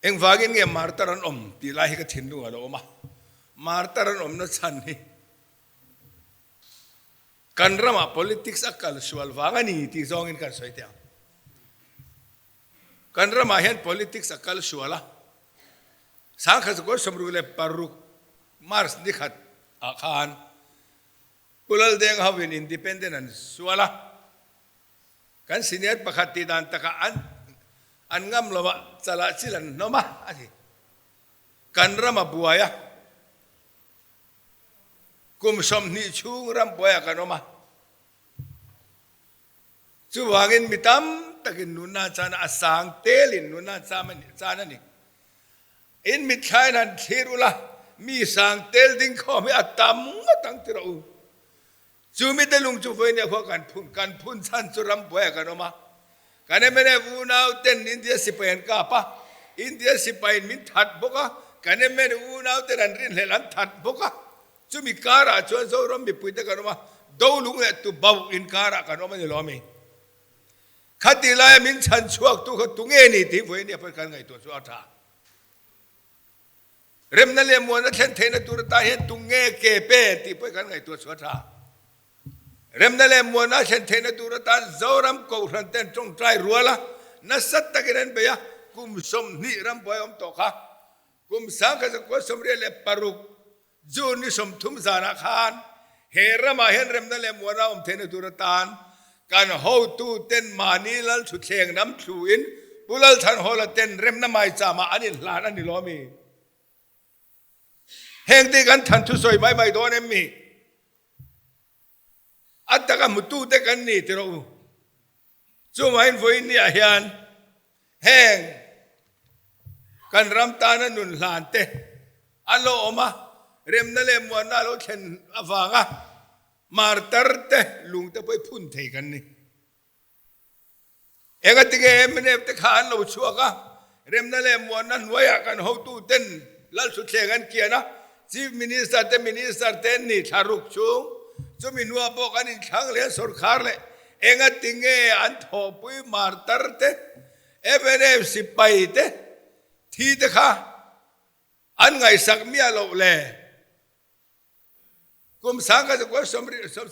Engvangin nge martar an awm tih lai hi ka thinlung a lo awm a, martar an awmna chhan hi kan ramah politics a kal sual vang a ni tih zawngin kan sawi teh ang. Kan ramah hian politics a kal sual a, Sangkhat zakua 66 March ni khat ah khan Pu Laldeng hovin independent an sual a, Kan senior pakhat tih dan takah an an ngam lo a, chalah chil an hnawm a, a ti. Kan ram a buai a, kum 20 chhung ram buaiah kan awm a. Chuvangin mi tam takin nunna an chan a, a sang telin nunna an cham a ni, chan a ni. In mitthla in han thlir ula, mi sang tel ding khawm hi a tam ngawt ang ti rawh u. Chu mite lung chu vawiin ah khuan kan phun kan phun chhan chu ram buai ah kan awm a. Kan mnf unau ten India sipai an kap a, India sipai in min that bawk a, kan mnf unau ten an rinhlelh an that bawk a. Chumi karah chuan Zoram mipui te kan awm a, Dolung leh Tubauh inkarah kan awm a ni lo ami? Khati laia min chhan chhuak tu kha tunge ni tih vawiin ah pawh kan ngaihtuah chu a tha. Remna leh muanna thlen theihna tur atan hian tung nge ke pe tih pawh kan ngaihtuah chhuah tha. Remna leh muanna thlen theihna tur atan Zoram Kohhran ten tawngtai rual a, nasa takin an bei a, kum 20 rambuai awm tawh kha kum 1986 June ni 30 zanah khan he ramah hian remna leh muanna awm theihna tur atan kan hotu ten mahni lal thuthleng nam thluin Pu Lalthanhawla ten remna maicham ah an inhlan a ni lo ami? Heng te kan than thusawi mai mai dawn em mi? A taka hmutu te kan ni ti rawh u. Chuvangin vawiin ni ah hian heng kan ram tana nun hlan te a lo awm a, remna leh muanna a lo thlen avanga martar te lung te pawh hi phun thei kan ni. Engatinge mnf te kha an lo chhuak a, remna leh muanna hnuaiah kan hotu ten Lalthuthleng an kian a, Chief Minister te Minister te an ni thla ruk chung, chumi hnuah pawh kan inthlang leh sorkar leh engatinge an thawhpui martar te, mnf sipai te thi te kha an ngaihsak miah loh le. Kum 1976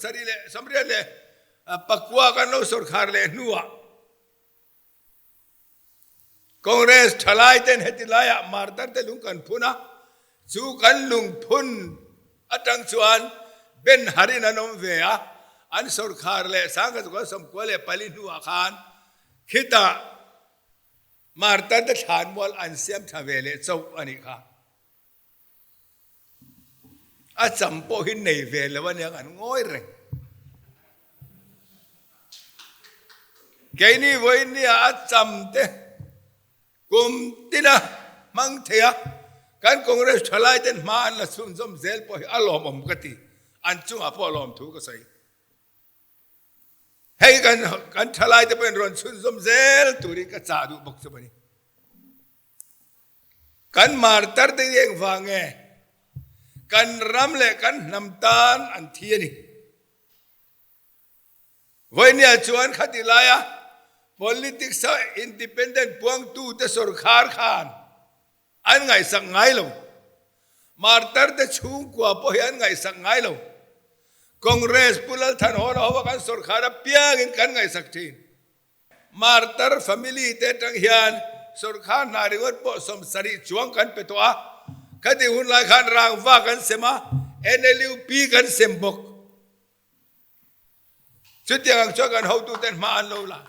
kan lo sorkar leh hnuah Congress thalai ten heti laiah martar te lung kan phun a, chu kan lungphun atang chuan Ben Harin an awm ve a, an sorkar leh 1994 hnuah khan khitah martar te thlanmual an siam tha ve leh chauh a nih kha. A cham pawh hi nei ve lo aniang an ngawi reng. Keini vawinia a cham te kum tina hmang thei a, kan Congress thalai ten hma an la chhunzawm zel pawh hi a lawmawm ka ti. An chungah pawh a lawm thu ka sawi. Hei kan kan thalai te pawhin rawn chhunzawm zel turin ka chah duh bawk chu a ni. Kan martar te hi engvang nge kan ram leh kan hnam tan an thi a ni. Vawinia chuan khati laia politics a independent puangtu te sorkar khan an ngaihsak ngai lo. Martar te chhungkua pawh hi an ngaihsak ngai lo. Congress Pu Lalthanhawla hova kan sorkar apiangin kan ngaihsak thin. Martar family te atang hian sorkar hna ringawt pawh 70 chuang kan pe tawh a, khati hun lai khan rangva kan sem a, NLUP kan sem bawk. Chutiang ang chuan kan hotuten hma an lo la.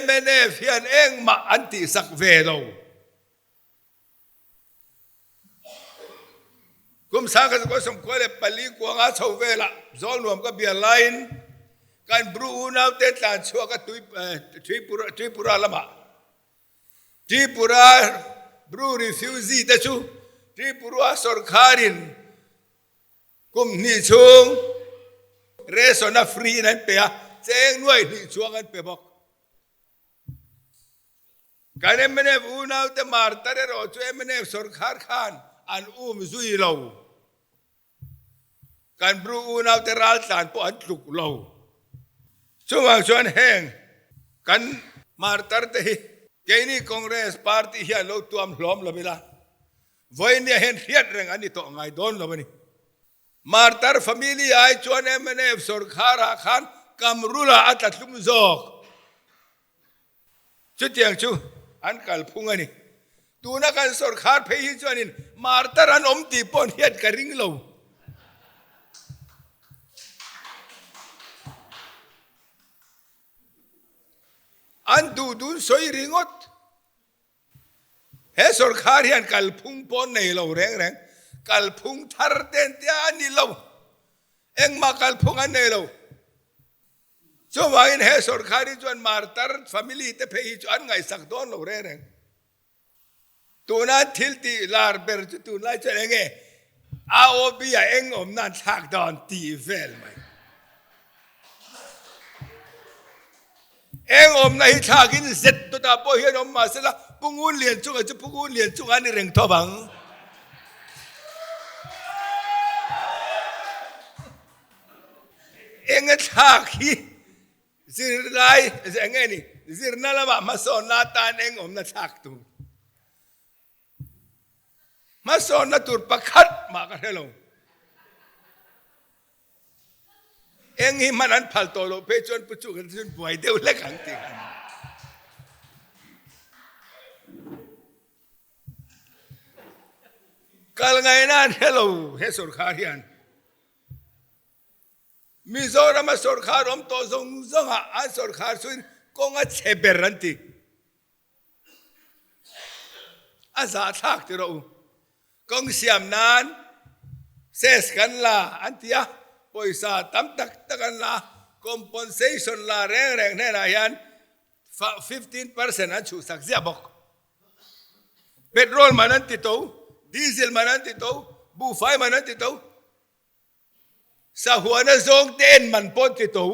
Mnf hian engmah an tihsak ve lo. Kum 1994 kuanga chho velah Zawlnuam ka bial laiin kan Bru unaute tlan chhuak a Tripura Tripura lamah Tripura Bru refugee te chu Tripura sorkharin kum hnih chhung ration a free in an pe a, cheng nuai hnih chuang an pe bawk. Kan mnf unaute martar erawh chu mnf sorkar khan an um zui lo. Kan Bru unaute raltlan pawh an tluk lo. Chuvang chuan heng kan martar te hi. Keini Congress party hian lo tuam hlawm lo ila, vawinia hian hriat reng an ni tawh ngai dawn lo a ni. Martar family ai chuan mnf sawrkharah khan Kamrula a tla tlum zawk. Chutiang chu an kalphung a ni. Tuna kan sawrkhar phei hi chuanin Martar an awm tih pawh hian ka ring lo. An duh dun sawi ringawt. He sawrkhar hian kalphung pawh nei lo reng reng. Kalphung thar te an tia a ni lo. Engmah kalphung an nei lo. Chuvangin he sawrkhar hi chuan martar family te phei hi chu an ngaihsak dawn lo reng reng. Tuna thil tih lar ber chu tunlai chuan eng nge AOB ah eng awmna an thlak dawn tih vel mai. Eng awmna hi thlakin Z dawtah pawh hian awm mah sela Pu Ngun Lian chungah chu Pu Ngun Lian chungah a ni reng tho vang. Eng a thlak hi Zirlai eng nge ni? Zirna lamah hmasawnna atan eng awmna thlak tur? Hmasawnna tur pakhat mah ka hre lo. Eng hi hman an phal tawh loh phei chuan Pu Chuk an chuan buai deuh hlek ang tih kha a ni. Kal ngaihna an hre lo he sawrkhar hian. Mizorama sawrkhar awm tawh zawng zawngah an sawrkhar chuin kawng a chhe ber an ti. A zahthlak ti rawh u. Kawng siam nan ses kan la an ti a, pawisa tam tak tak an la a, compensation la reng reng hnenah hian 15% an chhuhsak ziah bawk. Petrol man an ti to, diesel man an ti to, buhfai man an ti to. Sahuana zawng te en man pawh ti to.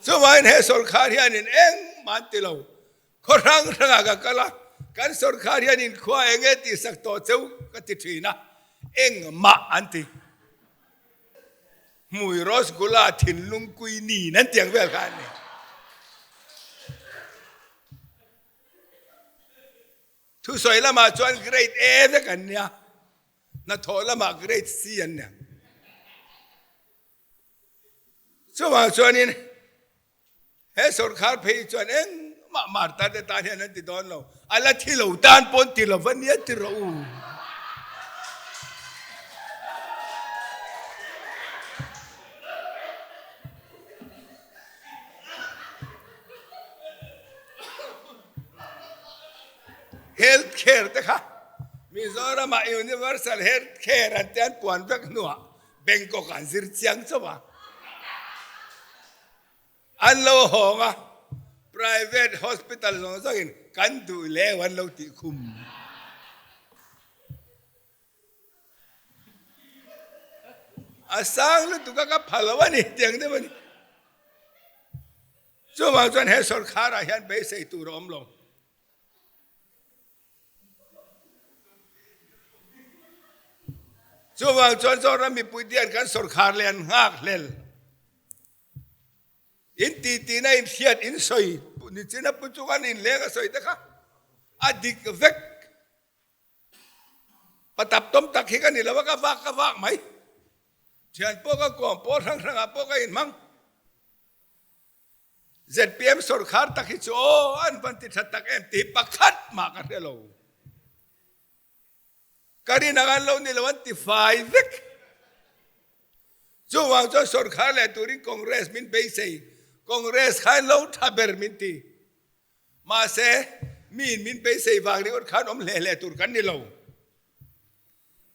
Chuvain he sawrkhar hianin engmah an ti lo. Khaw hrang hrangah ka kal a, kan sawrkhar hianin khua eng nge tihsak tawh cheu ka ti thin a, engmah an ti. Hmui Rasgulla thinlung kui niin an tiang vel kha an ni. Thusawi lamah chuan grade A vek an nia, hnathawh lamah grade C an nia. Chuvang chuanin he sawrkhar phei chuan engmah martar te tan hian an ti dawn lo, a la thi lo tan pawn ti lo va nia ti rawh u. Health care te kha Mizoram ah Universal Health Care an ti an puan vek hnuah Bangkok ah an zir chiang chauh a. An lo hawng a, private hospital zawng zawngin kan duh leu an lo tih khum. A sang lutuk a ka pha lo a ni tiang deuh a ni. Chuvang chuan he sawrkhar ah hian beisei tur a awm lo. Chuvang chuan Zoram mipui te hian kan sawrkhar leh an nghak hlel. In ti tina in hriat in sawi nichin a pu chu kan inleng a sawi te kha a dik vek. Patap tawm tak hi ka ni lo a, ka vak ka vak mai. Thian pawh ka kuam pawl hrang hrangah pawh ka inhmang. ZPM sawrkhar tak hi chu aw an van ti tha tak em tih hi pakhat mah ka hre lo. Ka rin ang an lo ni lo an ti fai vek. Chuvang chuan sawrkhar leh turin Congress min beisei. Congress khan lo tha ber min ti. Mahse, miin min beisei vang ringawt khan awm hle hle tur kan ni lo.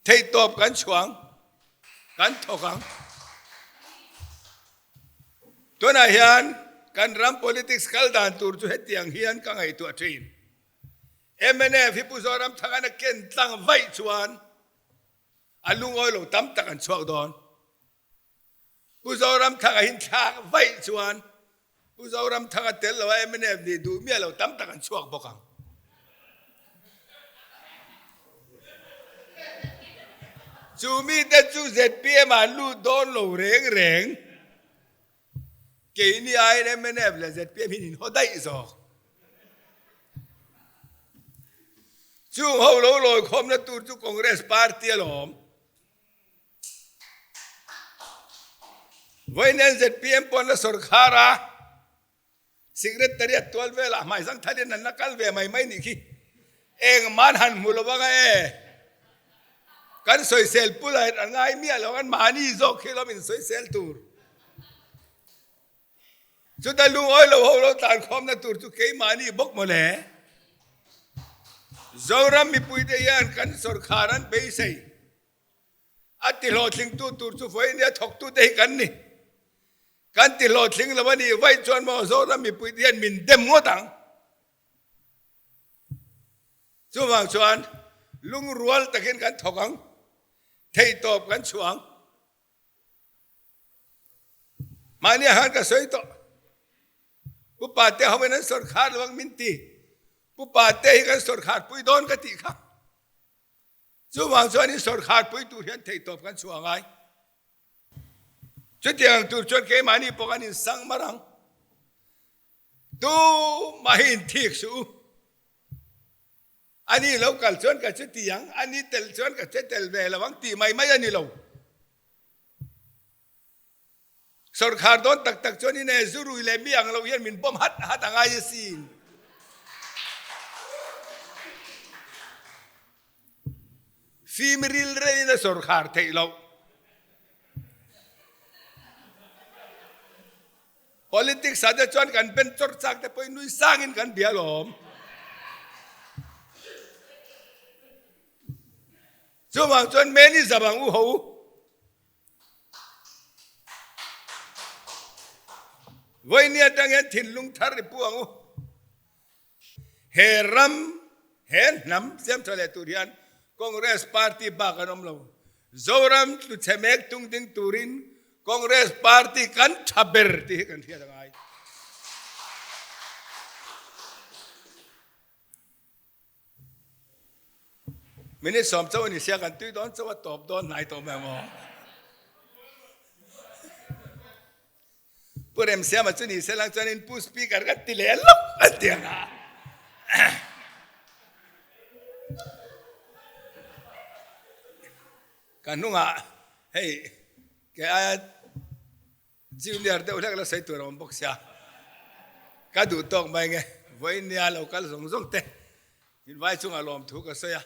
Theihtawp kan chhuang, kan thawk ang. Tunah hian kan ram politics kal dan tur chu hetiang hian ka ngaihtuah thin. Mnf hi Pu Zoramthanga'n a ken tlang vaih chuan a lungawi lo tam tak an chhuak dawn. Pu Zoramthanga hin thlak vaih chuan Pu Zoramthanga tel lo a mnf nih duh miah lo tam tak an chhuak bawk ang. Chu mite chu zpm ah an lut dawn lo reng reng. Keini aiin mnf leh zpm hi in haw daih zawk. Chung ho lo lawikhawmna tur chu Congress party alawm. Vawiin zpm pawh an la sawrkhar a, Secretariat tual velah hmai zang thalin an la kal ve mai mai nih khi. Engmah an han hmu lo anga e. Kan sawisel pula an ngai miah lo an mahni zawk khi lawm in sawisel tur. Chuta lungawi lo ho lo tlankhawmna tur chu keimahni bawk mawle. Zoram mipuite hian kan sawrkhar an beisei. A tihlawhtlingtu tur chu vawiin nia thawktute hi kan ni. Kan tihlawhtling lo a nih vaih chuan maw Zoram mipuite hian min dem ngawt ang. Chuvang chuan lungrual takin kan thawk ang, theihtawp kan chhuah ang. Mahni ah khan ka sawi tawh. Pu Pate ho in an sawrkhar lo ang min ti. Pu Pate hi kan sawrkhar pui dawn ka tih kha. Chuvang chuan in sawrkhar pui tur hian theihtawp kan chhuah ngai. Chutiang tur chuan keimahni pawh kan insang mar ang. Tumah hi inthik suh u. Ani lo kal chuan ka chuti ang, ani tel chuan ka che tel ve lo ang tih mai mai a ni lo. Sawrkhar dawn tak tak chuan in e zurui leh mi ang lo hian min bawm hat hat a ngai asin. Fim ril reiin a sawrkhar theih loh. Politics ah te chuan kan ben chawrh chak te pawhin nui sangin kan bia alawm. Chuvang chuan many zabang u ho u. Vawiin atang hian thinlung thar i pu ang u. He ram, he hnam siamtha leh tur hian Congress party bak an awm lo. Zoram tluchhe mek tung ding turin Congress party kan tha ber tih hi kan hriat a ngai. Minute sawm chauh a ni sia kan tui dawn chauh a tawp dawn hnai tawh mai ang aw. Pu Remsiama chu ni se lang chuanin Pu Speaker ka ti leh lawk an ti ang a. Ka hnungah hei kei aia Junior deuh hlek la sawi tur a awm bawk sia, ka duh tawk mai nge, vawiin nia lo kal zawng zawng te, in vai chungah lawmthu ka sawi a.